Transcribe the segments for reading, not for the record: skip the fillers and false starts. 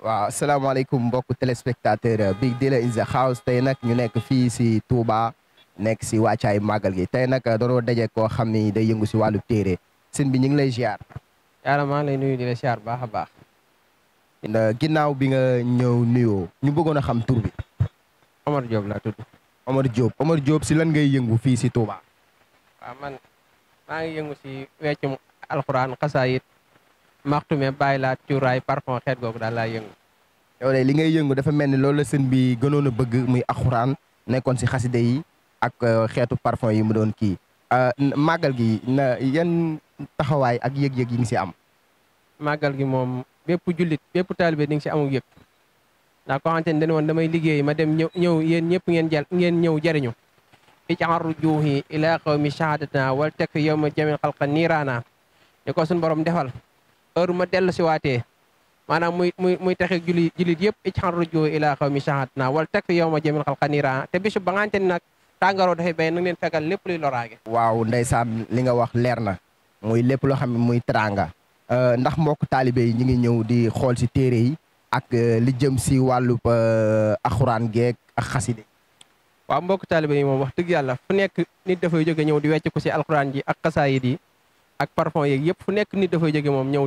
waaw asalaamaaleykum mbokku téléspectateur Big Deal in the house tey nag ñu nekk fii si Touba nekk si wàccaay màggal gi tey nag dañoo daje koo xam ni day yëngu si wàllu téere sëñ bi ñu ngi lay ziar. yaara maa ngi lay nuyu di la siyaar baax a baax. ginnaaw bi nga ñëw nuyoo ñu bëggoon a xam tur bi. Omar Diop laa tudd. Omar Diop si lan ngay yëngu fii si Touba. waaw man maa ngi yëngu si weccum alxuraan xasaayit maxtume bàyyi laat cuuraay parfum xeet googu daal laa yëngu. yow de li ngay yëngu dafa mel ni loolu la sëñ bi gënoon a bëgg muy alxuraan nekkoon si xaside yi ak xeetu parfum yi mu doon kii màggal gi na yan taxawaay ak yëg-yëg yi ngi si am. màggal gi moom bépp jullit bépp taalibe di nga si amul yëg ndax ko xamante ne dañu woon damay liggéey ma dem ñëw yéen ñëpp ngeen ñëw jariñu ijaxar rujuuhi ila qawmi shahadatna wal tek yow ma jamil xalqa niiraana ni ko suñu borom defal heure ma dellu si waatee maanaam muy taxe jullit yëpp ijaxar rujuuhi ila qawmi shahadatna wal tek yow ma jamil xalqa niiraana te bisu ba nga xamante ne nag tàngaroo dafay bay nag leen fegal lépp luy loraage. waaw ndeysaan li nga wax leer na muy lépp loo xam ne muy teraanga ndax mbokk taalibe yi ñu ngi ñëw di xool si téere yi ak li jëm si wàllu alxuraan geek ak xaside. waaw mbokk taalibe yi moom wax dëgg yàlla fu nekk nit dafay jóge ñëw di wecc ko si alxuraan ji ak xasaayid yi ak parfum yeeg yëpp fu nekk nit dafay jóge moom ñëw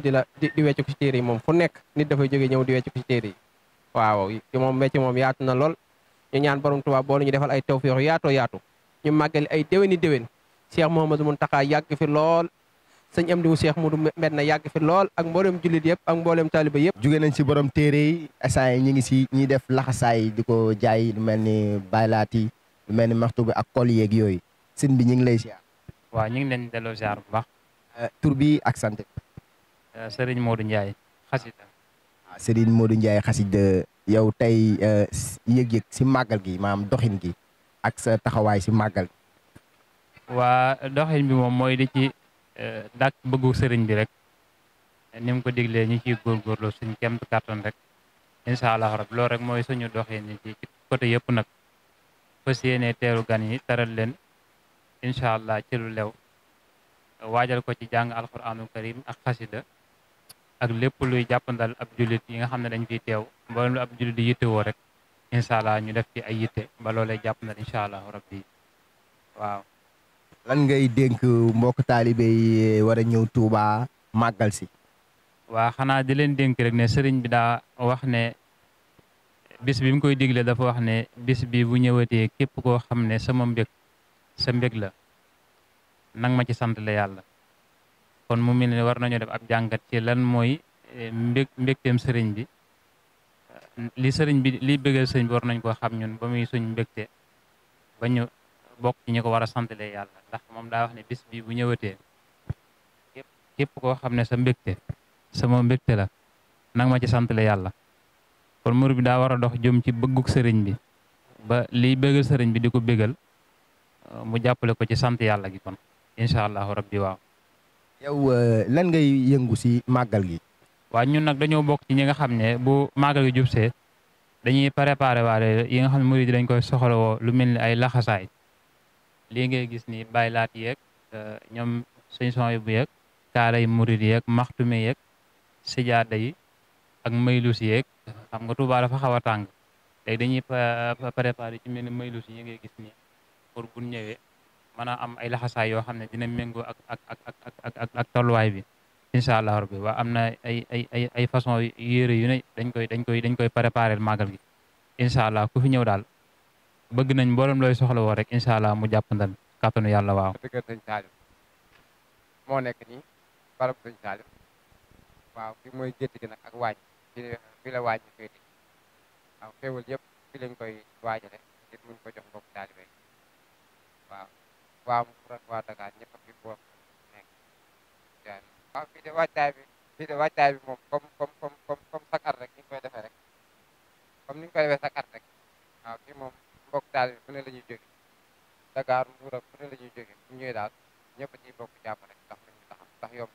di wecc ko si téere yi moom fu nekk nit dafay jóge ñëw di wecc ko si téere yi waaw moom wecc moom yaatu na lool ñu ñaan borom Tuubaa boo ñu defal ay tawfeex yaatu ñu màggali ay déwéni déwén Cheikh Mouhamadou Mountakha yàgg fi lool sëñ am diwu Cheikh Modou Mbène yàgg fi lool ak mboolem jullit yëpp ak mboolem taaliba yëpp. jóge nañ si borom téere yi instant yi ñu ngi si ñiy def laxasaay di ko jaay lu mel ni baylaat yi lu mel ni maxtu bi ak kol yeeg yooyu sëñ bi ñu ngi lay ziar. waaw ñu ngi leen delloo ziar bu baax. tur bi ak sant. Serigne Modou Ndiaye xasida. waaw Serigne Modou Ndiaye xasida yow tey yëg-yëg si màggal gi maanaam doxin gi ak sa taxawaay si màggal gi. waa doxin bi moom mooy di ci dàkk bëggu sëriñ bi rek ni mu ko diglee ñu ciy góorgóorlu suñ kemt kàttan rek incha allah rab loolu rek mooy suñu doxin ni ci côté yëpp nag fas yéene teeru gan yi taral leen incha allah ci lu lew waajal ko ci jàng alquranul karim ak xasida ak lépp luy jàppandal ab jullit yi nga xam ne dañ fiy teew mboolem lu ab jullit di yittewoo rek incha allah ñu def ci ay yitte ba loolee jàppandal incha allah rabbi waaw. lan ngay dénk mbokk taalibe yi war a ñëw Touba màggal si. waa xanaa di leen dénk rek ne sëriñ bi daa wax ne bis bi mu koy digle dafa wax ne bis bi bu ñëwatee képp koo xam ne sama mbég sa mbég la nang ma ci sant la yàlla kon mu mel ne war nañoo def ab jàngat ci lan mooy mbégteem sëriñ bi li sëriñ bi li bëggal sëriñ bi war nañ koo xam ñun ba muy suñ mbégte ba ñu bokk ci ñu ko war a santale yàlla ndax moom daa wax ne bis bi bu ñëwatee képp koo xam ne sa mbégte sama mbégte la nang ma ci santale yàlla kon mur bi daa war a dox jëm ci bëgguk sëriñ bi ba liy bëggal sëriñ bi di ko bëggal mu jàppale ko ci sant yàlla gi kon incha allahu rabbi waaw. yow lan ngay yëngu si màggal gi. waaw ñun nag dañoo bokk ci ñi nga xam ne bu màggal gi jubsee dañuy préparé waale yi nga xam ne murid dañ koy soxlawoo lu mel ni ay laxasaay lii ngay gis ni baylaat yeeg ñoom suñ son bu yeeg kaala yi murid yeeg maxtume yeeg sijaada yi ak maylus yeeg xam nga Tuubaa dafa xaw a tàng léegi dañuy préparé ci mel ni maylus yi ngay gis ni pour bu ñëwee mën a am ay laxasaay yoo xam ne dina méngoo ak tolluwaay bi incha allah rabbi waa am na ay façon yére yu ne dañ koy préparé màggal gi incha allah ku fi ñëw daal bëgg nañ mboolem looy soxla woo rek incha allah mu jàppandal kàttanu yàlla waaw. dëgg sëñ Saliou moo nekk nii barab sëñ Saliou waaw fi mooy gétt gi nag ak waañ fi la waañ féete waaw xéwal yëpp fi lañ koy waajale ngir muñ ko jox mbokk taalibe waaw waa Mbour ak waa Dakar ñëpp a fi bokk nekk waaw fii de waajtaay bi moom comme chaque at rek ni ñu koy defee rek comme ni ñu koy defee chaque at rek waaw fii moom mbokk taalibe fu ne la ñuy jóge Dakar Mbour ak fu ne la ñuy jóge bu ñëwee daal ñëpp ciy bokk jàpp rek ndax lu ñu taxam ndax yomb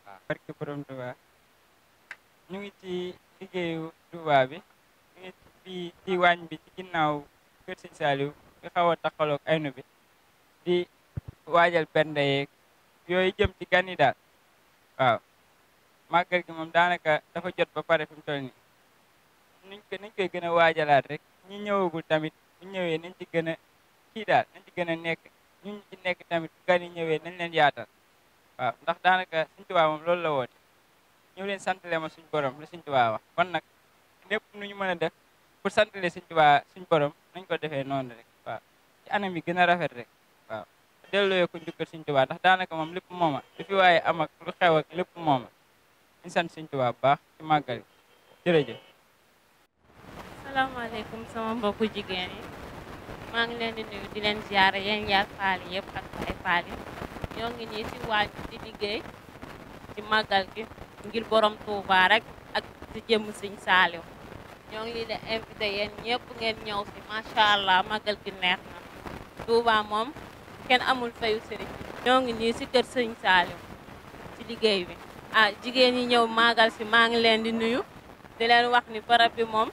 waaw. barke borom Touba ñu ngi ci liggéeyu Touba bi ñu ngi fii ci waañ bi ci ginnaaw kër Sëñ Saliou bi xaw a taxaloog aynu bi di waajal bernde yeeg yooyu jëm ci gan yi daal waaw màggal gi moom daanaka dafa jot ba pare fi mu toll nii nañ koy gën a waajalaat rek ñi ñëwagul tamit bu ñëwee nañ ci gën a kii daal nañ ci gën a nekk ñu ci nekk tamit gan yi ñëwee nañ leen yaatal waaw ndax daanaka Sëñ Tuubaa moom loolu la woote ñëw leen santale ma suñ borom la Sëñ Tuubaa wax kon nag lépp nu ñu mën a def pour santale Sëñ Tuubaa suñ borom nañ ko defee noonu rek waaw ci anam yi gën a rafet rek waaw delloo ko njukkal Sëñ Tuubaa ndax daanaka moom lépp mooma lu fi waaye am ak lu xew ak lépp mooma ñu sant Sëñ Tuubaa bu baax ci màggal gi jërëjëf. salaamaaleykum sama mbokku jigéen yi maa ngi leen di nuyu di leen ziare yéen yaar faal yi yëpp ak ay faal yi ñoo ngi nii ci waaj di liggéey ci màggal gi ngir borom Touba rek ak ci jëmm Sëñ Saaliw ñoo ngi leen di invité yéen ñëpp ngeen ñëw si macha allah màggal gi neex na Touba moom kenn amul fayu sëriñ ñoo ngi nii si kër Sëñ Saaliw ci liggéey bi jigéen ñi ñëw màggal si maa ngi leen di nuyu di leen wax ni barab bi moom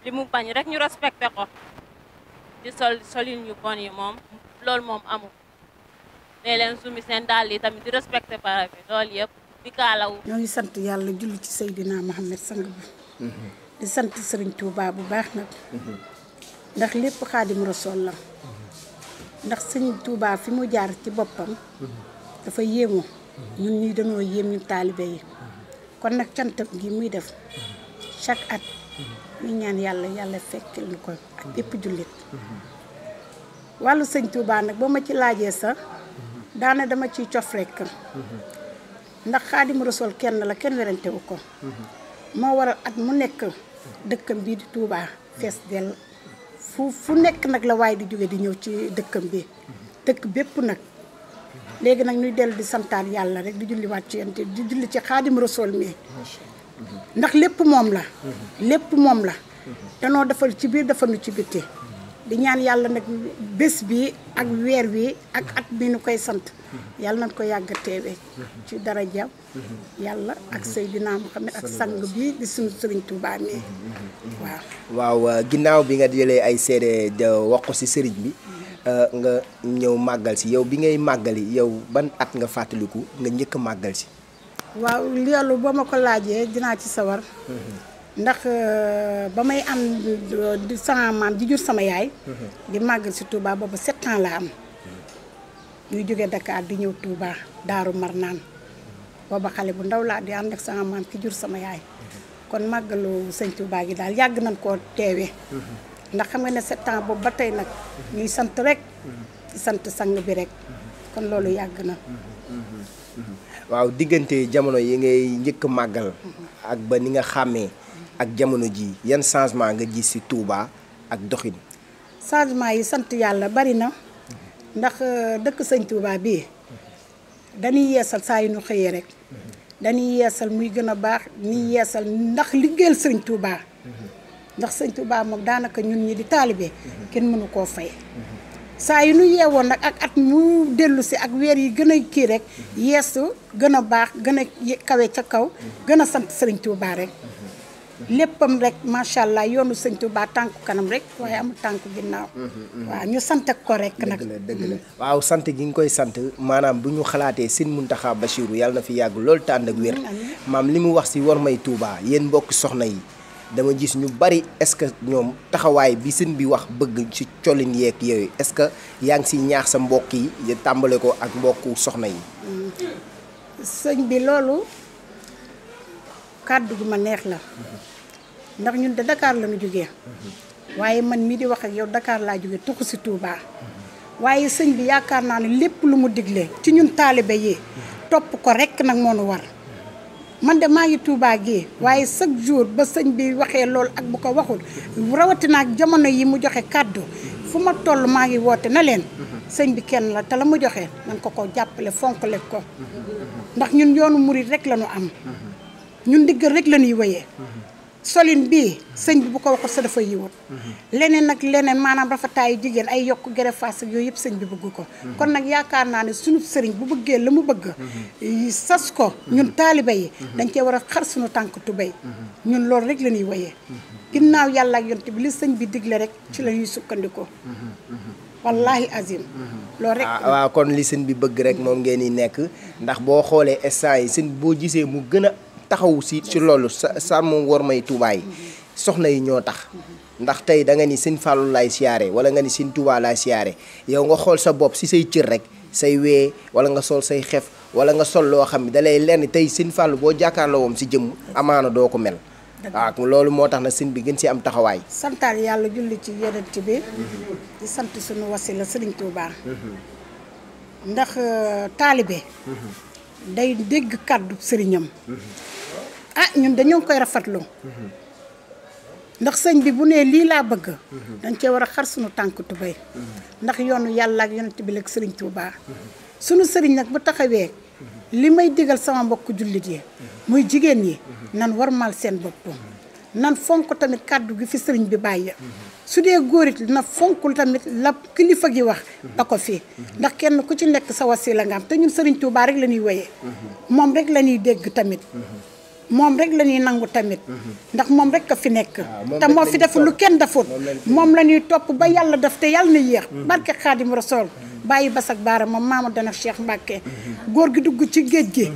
li mu bañ rek ñu respecté ko di solin yu bon yi moom loolu moom amul ne leen sumi seen dàll yi tamit di respecté barab bi loolu yëpp di kaalawu. ñoo ngi sant yàlla julli ci Seydina Mohamed sang bi di sant Sëriñ Touba bu baax nag ndax lépp Xaadim Rasool la ndax Sëriñ Touba fi mu jaar ci boppam dafa yéemu ñun ñi dañoo yéem ñu taalibe yi kon nag cantam gi muy def chaque at ñu ñaan yàlla fekkil ñu ko ak bépp jullit wàllu Sëñ Touba nag boo ma ci laajee sax daana dama ciy cof rekk ndax Xaadim Rasool kenn la kenn werantewu ko moo waral at mu nekk dëkkam bii di Touba fees dell fu nekk nag la waaye di jóge di ñëw ci dëkkam bi dëkk bépp nag léegi nag ñuy dellu di santaat yàlla rek di julliwaat ci yonent di julli ci Xaadim Rasool mi ndax lépp moom la danoo defal ci biir defal nu ci bitti di ñaan yàlla nag bés bi ak weer wi ak at bi nu koy sant yàlla nañ ko yàgg a teewee ci daraja yàlla ak Seydina Muhammad ak sang bi di suñu Sëriñ Tuubaa mi waaw ginnaaw bi nga jëlee ay seede wax ko ci sëriñ bi nga ñëw màggal si yow bi ngay màggali yow ban at nga fàttaliku nga njëkk a màggal si. waaw loolu boo ma ko laajee dinaa ci sawar ndax ba may am di sama maam di jur sama yaay di màggal si Touba boobu 7 ans la am ñuy jóge Dakar di ñëw Touba Daaru Marnaan booba xale bu ndaw laa di ànd ak sama maam ki jur sama yaay kon màggalu Sëñ Touba gi daal yàgg nañ koo teewee ndax xam nga ne 7 ans boobu ba tey nag ñuy sant rek ci sant sang bi rek kon loolu yàgg na. waaw diggante jamono yi ngay njëkk màggal ak ba ni nga xàmmee ak jamono ji yan changement nga gis ci Touba ak doxin. changement yi sant yàlla bari na ndax dëkk Sëñ Touba bii dañuy yeesal saa yu ñu xëyee rek dañuy yeesal muy gën a baax ni yeesal ndax liggéeyal Sëñ Touba ndax Sëñ Touba moom daanaka ñun ñi di taalibe kenn mënu koo fay. saa yu nu yeewoon nag ak at mu dellu si ak weer yi gën a kii rek yeesu gën a baax gën a kawe ca kaw gën a sant Sëriñ Touba rek léppam rek macha allah yoonu Sëñ Touba tànku kanam rek waaye amul tànku ginnaaw. waaw ñu sant ko rek nag. dëgg la waaw sant gi nga koy sant maanaam bu ñu xalaatee Sëñ Muntaxa Bachiru yàlla na fi yàgg loolu te ànd ak wér maam li mu wax si war may Touba yéen mbokk soxna yi. dama gis ñu bari est-ce que ñoom taxawaay bi sëñ bi wax bëgg ci colin yeeg yooyu est-ce que yaa ngi si ñaax sa mbokk yi tàmbale ko ak mbokku soxna yi. sëñ bi loolu kàddu gu ma neex la ndax ñun de Dakar la ñu jógee waaye man mii di wax ak yow Dakar laa jógee tuxu si Touba waaye sëñ bi yaakaar naa ne lépp lu mu digle ci ñun taalibe yi topp ko rek nag moo nu war. man de maa ngi Touba gi waaye chaque jour ba sëñ bi waxee loolu ak bu ko waxul rawatina ak jamono yi mu joxe kàddu fu ma toll maa ngi woote na leen sëñ bi kenn la te la mu joxe nan ko jàppale fonkale ko ndax ñun yoonu murit rek la ñu am ñun diggal rek la ñuy wéyee solin bii sëñ bi bu ko waxul sa dafa yiwut leneen nag leneen maanaam rafetaayu jigéen ay yokk gere faas ak yooyu yëpp sëñ bi bëgg ko kon nag yaakaar naa ne sunu sëriñ bu bëggee la mu bëgg sas ko ñun taaliba yi dañ cee war a xar sunu tànk tubéy ñun loolu rek la ñuy wéyee ginnaaw yàlla ak yonte bi li sëñ bi digle rek ci la ñuy sukkandikoo wallahi azim loolu rek waaw kon li sëñ bi bëgg rek moom ngeen di nekk ndax boo xoolee instant yi sëñ boo gisee mu gën a taxaw si loolu sa moom war may Touba yi soxna yi ñoo tax ndax tey da nga ni sëñ Fallou laay siyaare wala nga ni sëñ Touba laay siyaare yow nga xool sa bopp si say cër rek say wee wala nga sol say xef wala nga sol loo xam ne da lay lenn tey sëñ Fallou boo jàkkaarloo woon si jëmm amaana doo ko mel waaw loolu moo tax na sëñ bi gën si am taxawaay santaal yàlla julli ci yonent bi di sant suñu wasila sëriñ Touba ndax taalibe day dégg kàddu sëriñam ñun dañoo koy rafetlu ndax sëñ bi bu nee lii laa bëgg dañ cee war a xar suñu tànk tubéy ndax yoonu yàlla ak yonent bi ak sëriñ Touba suñu sëriñ nag bu taxawee li may digal sama mbokk jullit yi muy jigéen ñi nan warmal seen bopp nan fonk tamit kàddu gi fi sëriñ bi bàyyi su dee góor it na fonkul tamit la kilifa gi wax ba ko fii ndax kenn ku ci nekk sa wasila nga am te ñun sëriñ Touba rek la ñuy woyee moom rek la ñuy dégg tamit moom rek la ñuy nangu tamit ndax moom rek a fi nekk te moo fi def lu kenn defut moom la ñuy topp ba yàlla def te yàlla na yéex barke Xaadim Rasool bàyyi basak baara moom maama dana Cheikh Mbacke góor gi dugg ci géej gi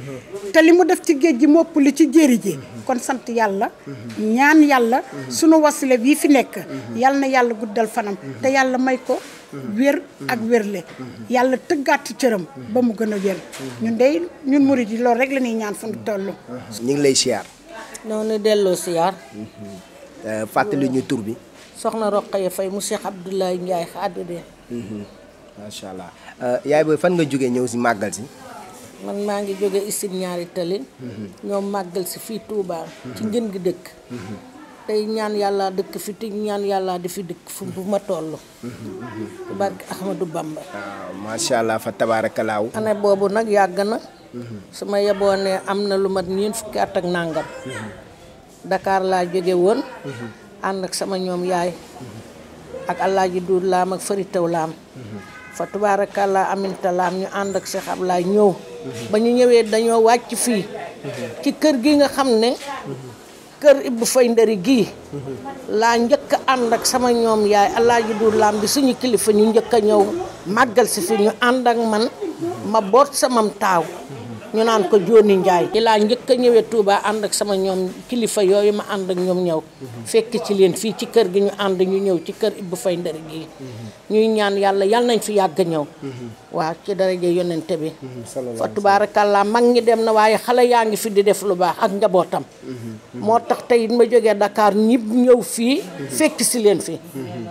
te li mu def ci géej gi mopp li ci jéeri ji kon sant yàlla ñaan yàlla sunu wasile bii fi nekk yàlla na yàlla guddal fanam te yàlla may ko wér ak wérle yàlla tëggaat cëram ba mu gën a wér ñun murid yi loolu rek la ñuy ñaan fu mu toll. ñu ngi lay siyaar noonu delloo siyaar fàttali ñu tur bi soxna Roqaya Fay mu Cheikh Abdoulaye Ndiaye xaadide macha allah yaay booy fan nga jógee ñëw si màggal si man maa ngi jóge isin ñaari tali ñoom màggal si fii Touba ci ngën gi dëkk tey ñaan yàlla dëkk fi te ñaan yàlla di fi dëkk fu bu ma toll barke Ahmadou Bamba waaw macha allah fa tabaarakalaaw année boobu nag yàgg na su ma yeboo ne am na lu mat ñeent fukki at ak nàngam Dakar laa jóge woon ànd ak sama ñoom yaay ak Alaaji Duud Laam ak Fari Taw Laam fa tubaarakallaa Aminta Laam ñu ànd ak Cheikh Ablaye ñëw ba ñu ñëwee dañoo wàcc fii ci kër gi nga xam ne kër Ibbu Fay Ndari gii laa njëkk a ànd ak sama ñoom yaay Alaaji Duud Laam bi suñu kilifa ñu njëkk a ñëw màggal si fi ñu ànd ak man ma boot samam taaw ñu naan ko Jooni Njaay ci laa njëkk a ñëwee Touba ànd ak sama ñoom kilifa yooyu ma ànd ak ñoom ñëw fekk ci leen fii ci kër gi ñu ànd ñu ñëw ci kër Ibbu Fay Ndari gii ñuy ñaan yàlla nañ fi yàgg ñëw waaw ci daraja yonente bi fa tubaarakallaa mag ñi dem na waaye xale yaa ngi fi di def lu baax ak njabootam moo tax tey ma jógee Dakar ñib ñëw fii fekk si leen fi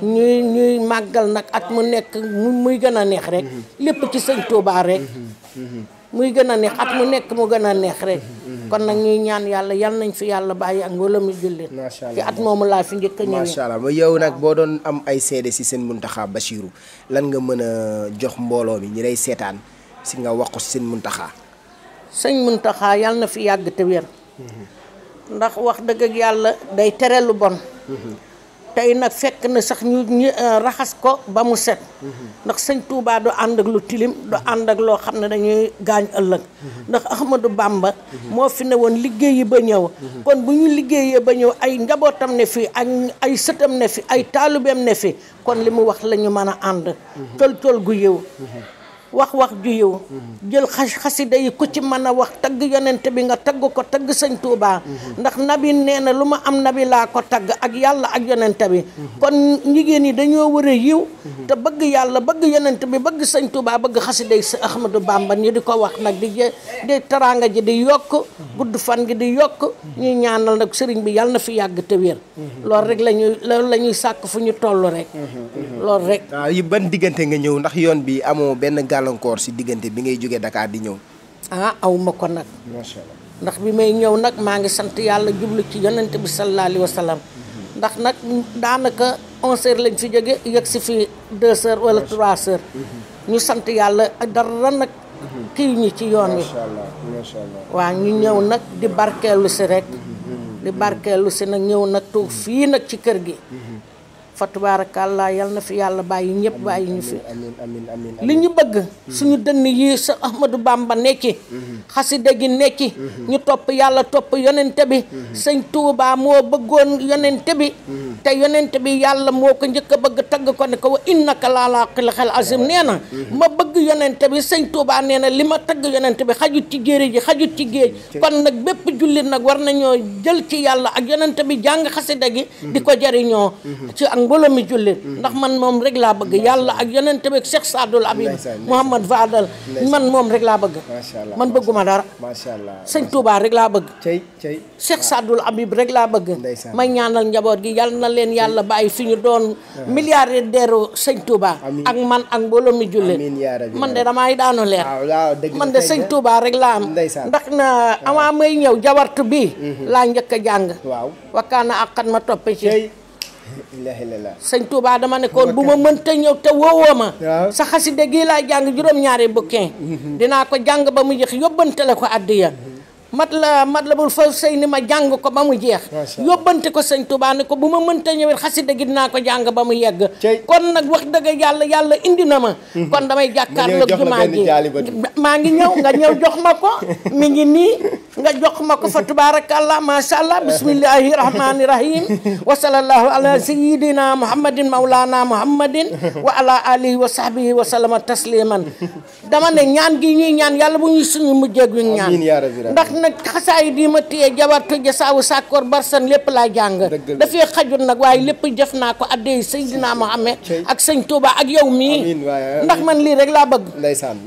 ñuy màggal nag at mu nekk muy gën a neex rek lépp ci sëñ Touba rek muy gën a neex at mu nekk mu gën a neex rek kon nag ñuy ñaan yàlla nañ fi yàlla bàyyi ak mbooloo mi jullit ci at moomu laa fi njëkk a ñëwee macha allah ba yow nag boo doon am ay seede si seen Muntaxa Bachiru lan nga mën a jox mbooloo mi ñi lay seetaan si nga wax ko si seen Muntaxa sëñ Muntaxa yàlla na fi yàgg te wér ndax wax dëgg ak yàlla day tere lu bon tey nag fekk na sax ñu raxas ko ba mu set ndax sëñ Touba du ànd ak lu tilim du ànd ak loo xam ne dañuy gaañ ëllëg ndax Ahmadou Bamba moo fi ne woon liggéeyi ba ñëw kon bu ñu liggéeyee ba ñëw ay njabootam ne fi ak ay sëtam ne fi ay taalubeem ne fi kon li mu wax la ñu mën a ànd col gu yiw wax ju yiw jël xasida yi ku ci mën a wax tagg yonent bi nga tagg ko tagg sëñ Touba ndax nabi nee na lu ma am nabi laa ko tagg ak yàlla ak yonent bi kon jigéen ñi dañoo war a yiw te bëgg yàlla bëgg yonent bi bëgg sëñ Touba bëgg xasida yi sa Ahmadou Bamba ñu di ko wax nag di teraanga ji di yokk gudd fan gi di yokk ñuy ñaanal nag sëriñ bi yàlla na fi yàgg te wér loolu rek loolu la ñuy sàkk fu ñu toll rek loolu rek waaw yi ban diggante nga ñëw ndax yoon bi amoo benn gàllankoor si diggante bi ngay jógee Dakar di ñëw awma ko nag macha allah ndax bi may ñëw nag maa ngi sant yàlla jublu ci yonent bi sallallahu alayhi wa sallam ndax nag daanaka 11h lañ fi jóge yegg si fi 2h wala 3h ñu sant yàlla dara nag kii ñi ci yoon wi macha allah waaw ñu ñëw nag di barkeelu si rek di barkeelu si nag ñëw nag toog fii nag ci kër gi fa tubaarakàllaa yal na fi yàlla bàyyi ñëpp bàyyi ñu fi amiin li ñu bëgg suñu dënn yi sa Ahmadou Bamba nekki xasida gi nekki ñu topp yàlla topp yonente bi sëñ Tuubaa moo bëggoon yonente bi te yonente bi yàlla moo ko njëkk a bëgg tagg ko ne ko wa innaka laalaa xilqil azim nee na ma bëgg yonente bi sëñ Tuubaa nee na li ma tagg yonente bi xajut ci géej ji xajut ci géej kon nag bépp jullit nag war nañoo jël ci yàlla ak yonente bi jàng xasida gi di ko jariñoo ci ak mbooloo mi jullit ndax man moom rek laa bëgg yàlla ak yonente bi ak Cheikh Sadul Habib Mouhamad Fadal man moom rek laa bëgg man bëgguma dara macha allah sëñ Touba rek laa bëgg cey Cheikh Sadul Habib rek laa bëgg may ñaanal njaboot gi yal na leen yàlla bàyyi fi ñu doon milliardaire sëñ Touba ak man ak mbooloo mi jullit man de damay daanu leer man de sëñ Touba rek laa am ndax na avant may ñëw jawartu bi laa njëkk a jàng wakkaana ak xat ma toppe ci sëñ Touba dama ne koon bu ma mënta ñëw te woowoo ma sa xasida gi laa jàng juróom-ñaari bukkin dinaa ko jàng ba mu jeex yóbbantale ko addiya Matlabul Fawzayni ma jàng ko ba mu jeex yóbbante ko sëñ Touba ne ko bu ma mënta ñëwee xasida gi dinaa ko jàng ba mu yegg kon nag wax dëgg yàlla indi na ma kon damay jàkkaarloog jumaa ji maa ngi ñëw nga ñëw jox ma ko mi ngi nii nga jox ma ko fa tabarakallah masha Allah bismillahi rahmani rahim wa sallallahu ala sayyidina muhammadin maulana muhammadin wa ala alihi wa sahbihi wa sallama tasliman dama ne ñaan gi ñuy ñaan yàlla bu ñuy suñu mujjeeg ñu ñaan ndax nag xasaay di ma téye jabartu jasaawu sàkkoor barsan lépp laa jàng dafay xajul nag waaye lépp def naa ko addee Seydina Mohamed ak sëñ Touba ak yow mii ndax man lii rek laa bëgg ndeysaan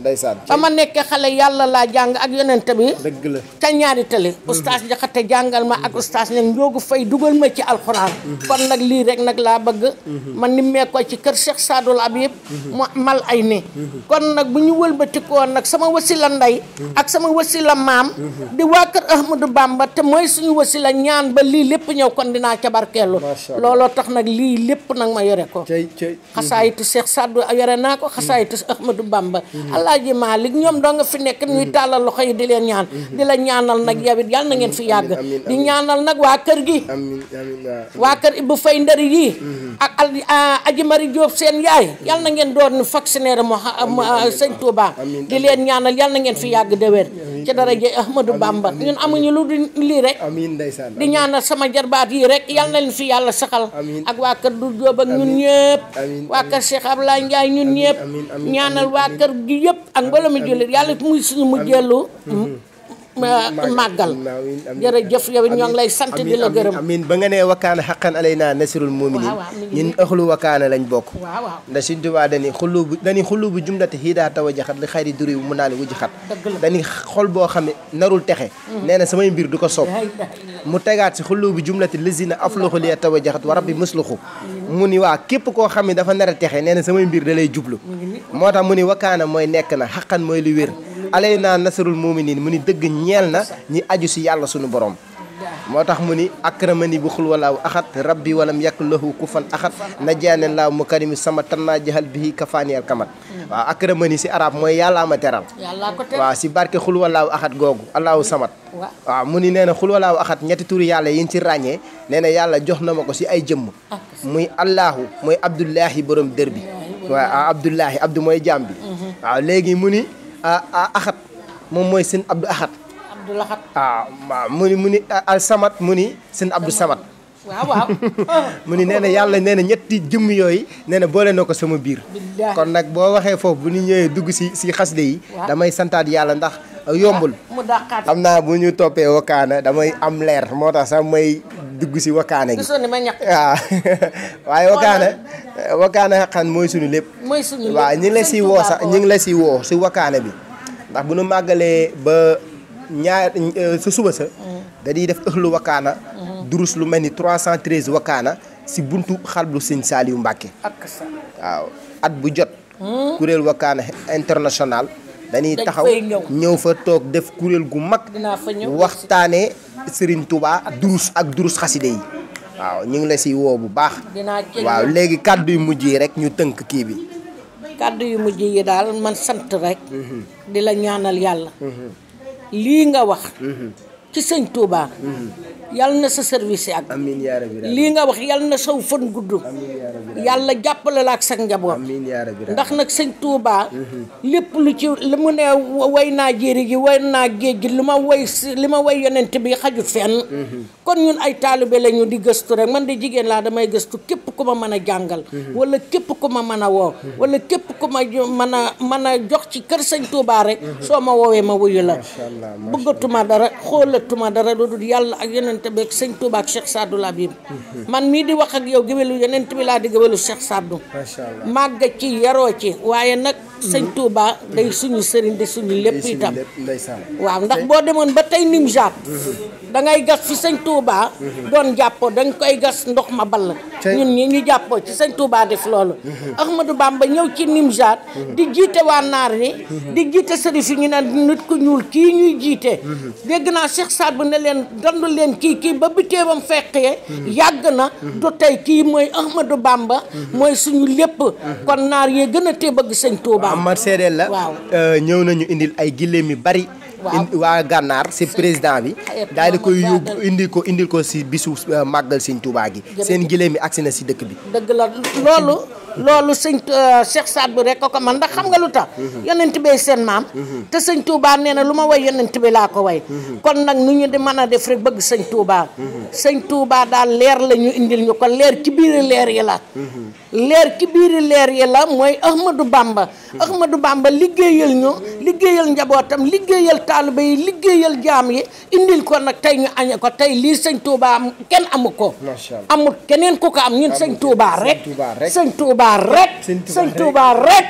ba ma nekkee xale yàlla laa jàng ak yonent bi dëgg la ca ñaari télé oustaz Jaxate jàngal ma ak oustaz nag njoogu fay dugal ma ci alxuraan kon nag lii rek nag laa bëgg man ni mee ko ci kër Cheikh Sadul Habib mu mal ay ni kon nag bu ñu wëlbatikoon nag sama wasila ndey ak sama wasila maam di waa kër Ahmadou Bamba te mooy suñu wasila ñaan ba lii lépp ñëw kon dinaa ca barkeelu looloo tax nag lii lépp nag ma yore ko xasaayitu Cheikh Sadou yore naa ko xasaayitu Ahmadou Bamba Alaaji Malik ñoom doo nga fi nekk ñuy tàllal loxo yi di leen ñaan di la ñaanal nag yow it yàlla na ngeen fi yàgg di ñaanal nag waa kër gi waa kër Ibou Fay Ndari yi ak Aji Mari Diop seen yaay yàlla na ngeen doon fonctionnaire sëñ Touba di leen ñaanal yàlla na ngeen fi yàgg déwén ci daraja Ahmadou Bamba ñun amuñu lu lii rek di ñaanal sama jarbaat yi rek yal na leen fi yàlla saxal ak waa kër du Jóob ak ñun ñëpp waa kër Cheikh Ablaye Ndiaye ñun ñëpp ñaanal waa kër gi yëpp ak mbooloo mi jullit yàlla muy suñu mujjeelu màggal jërëjëf yow ñoo ngi lay sant di la gërëm amiin ba nga nee wakkaana xaqan alayna nasrul muminin ñun ëxlu wakkaana lañ bokk ndax Sëñ Tuubaa dañuy xullu bu jumlati xiidaa taw a jaxat li xayri duri mu naa li wujj xat dañuy xol boo xam ne narul texe nee na samay mbir du ko soob mu tegaat si xullu bu jumlati lisina afluxu liya taw a jaxat wa rabbi musluxu mu ni waa képp koo xam ne dafa nar a texe nee na samay mbir da lay jublu moo tax mu ni wakkaana mooy nekk na xaqan mooy lu wér alay naa nasarul muminin mu ni dëgg ñeel na ñi aju si yàlla sunu borom moo tax mu ni akramani bu xul walaaw axat rabbi walam yakul lahu kufan axat najaane laaw mu karimi sama tannaa jahal bihi kafaaniyal kamat waaw akramani si arab mooy yàllaa ma teral waaw si barke xul walaaw axat googu allahu samat waaw mu ni nee na xul walaaw axat ñetti turi yàlla yi ñu ci ràññee nee na yàlla jox na ma ko si ay jëmm muy allahu mooy abdullahi borom dër bi waaw abdullahi abdu mooy jaam bi waaw léegi mu ni axat moom mooy seen abdou axat waaw mu ni al samat mu ni seen abdou samat waaw mu ni nee na yàlla nee na ñetti jëmm yooyu nee na boole na ko sama biir kon nag boo waxee foofu bu ñu ñëwee dugg si xasida yi damay santaat yàlla ndax yombul xam naa bu ñu toppee wakkaana damay am leer moo tax sax may dugg si wakkaana gi waaw waaye wakkaana xaqan mooy suñu lépp waaw ñu ngi la si woo sax ñu ngi la si woo si wakkaana bi ndax bu nu màggalee ba ñaar sa suba sa dañuy def ëxlu wakkaana durus lu mel ni 313 wakkaana si buntu xalbu sëñ Saaliyu Mbàkke waaw at bu jot kuréel wakkaana international dañuy taxaw ñëw fa toog def kuréel gu mag waxtaane Serigne Touba durus ak durus xaside yi waaw ñu ngi la si woo bu baax waaw léegi kàddu yu mujj yi rek ñu tënk kii bi kàddu yu mujj yi daal man sant rek di la ñaanal yàlla lii nga wax ci sëñ Touba yàlla na sa service yi ak amiin yaa rabbi lii nga wax yàlla na saw fan gudd yàlla jàppale la ak sa njaboot amiin yaa rabbi ndax nag sëñ Touba lépp lu ci li mu ne way naa jéeri gi way naa géej gi li ma way yonent bi xajut fenn kon ñun ay taalibe la ñu di gëstu rek man de jigéen laa damay gëstu képp ku ma mën a jàngal wala képp ku ma mën a woo wala képp ku ma mën a jox ci kër sëñ Touba rek soo ma woowee ma wuyu la bëggatuma dara xoolatuma dara lu dul yàlla ak yonent bi ak sëñ Touba ak Cheikh Sadou Labib man mii di wax ak yow géwélu yonent bi laa di géwélu Cheikh Sadou màgg ci yaroo ci waaye nag sëñ Touba day suñu sëriñ de suñu lépp itam waaw ndax boo demoon ba tey Nimjaat da ngay gas fi sëñ Touba doon jàppoo dañ koy gas ndox ma ball ñun ñi ñu jàppoo ci sëñ Touba def loolu Ahmadou Bamba ñëw ci Nimjaat di jiite waa naar ni di jiite sëriñ fi ñu ne nit ku ñuul kii ñuy jiite dégg naa Cheikh Sadou ne leen dandu leen kii ba bitéebam fekkee yàgg na du tey kii mooy Ahmadou Bamba mooy suñu lépp kon naar yee gën a tee bëgg sëñ Touba ma seedeel la ñëw nañu indil ay giléem yu bari waa gànnaar si président bi daal di koy yóbbu indil ko si bisu màggal sëñ Touba gi seen giléem yi agsi na si dëkk bi dëgg la loolu sëñ Cheikh Sadou rek ko man ndax xam nga lu tax yonent bee seen maam te sëñ Touba nee na lu ma way yonent bi laa ko way kon nag nu ñu di mën a def rek bëgg sëñ Touba sëñ Touba daal leer la ñu indil ñu ko leer ci biir leer yi la leer ci biir leer yi la mooy Ahmadou Bamba liggéeyal ñu liggéeyal njabootam liggéeyal taalibe yi liggéeyal jaam yi indil ko nag tey ñu añe ko tey lii sëñ Touba kenn amu ko amul keneen ku ko am ñun sëñ Touba rek sëñ Touba rek